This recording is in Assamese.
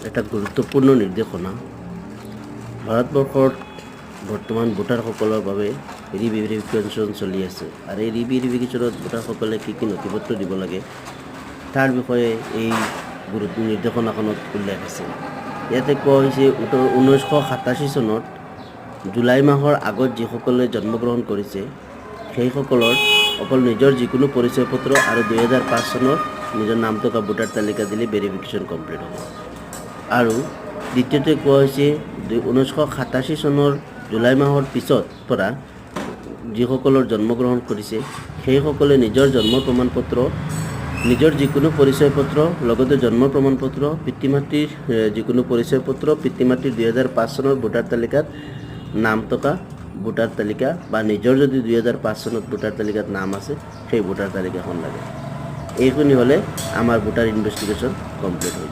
এটা গুৰুত্বপূৰ্ণ নিৰ্দেশনা। ভাৰতবৰ্ষত বৰ্তমান ভোটাৰসকলৰ বাবে ৰিভেৰিফিকেশ্যন চলি আছে আৰু এই ৰিভেৰিফিকেশ্যনত ভোটাৰসকলে কি কি নথি পত্ৰ দিব লাগে, তাৰ বিষয়ে এই গুৰুত্ব নিৰ্দেশনাখনত উল্লেখ আছে। ইয়াতে কোৱা হৈছে, 1987 চনত জুলাই মাহৰ আগত যিসকলে জন্মগ্ৰহণ কৰিছে, সেইসকলৰ অকল নিজৰ যিকোনো পৰিচয় পত্ৰ আৰু 2005 চনৰ নিজৰ নাম থকা ভোটাৰ তালিকা দিলে ভেৰিফিকেশ্যন কমপ্লিট হ'ব। আৰু দ্বিতীয়তে কোৱা হৈছে, 1987 চনৰ জুলাই মাহৰ পিছত পৰা যিসকলৰ জন্মগ্ৰহণ কৰিছে, সেইসকলে নিজৰ জন্ম প্ৰমাণপত্ৰ, নিজৰ যিকোনো পৰিচয় পত্ৰ, লগতে জন্ম প্ৰমাণপত্ৰ, পিতৃ মাতৃৰ যিকোনো পৰিচয় পত্ৰ, পিতৃ মাতৃৰ 2005 চনৰ ভোটাৰ তালিকাত নাম থকা ভোটাৰ তালিকা বা নিজৰ যদি 2005 চনত ভোটাৰ তালিকাত নাম আছে, সেই ভোটাৰ তালিকাখন লাগে। এইখিনি হ'লে আমাৰ ভোটাৰ ইনভেষ্টিগেশ্যন কমপ্লিট হৈ যাব।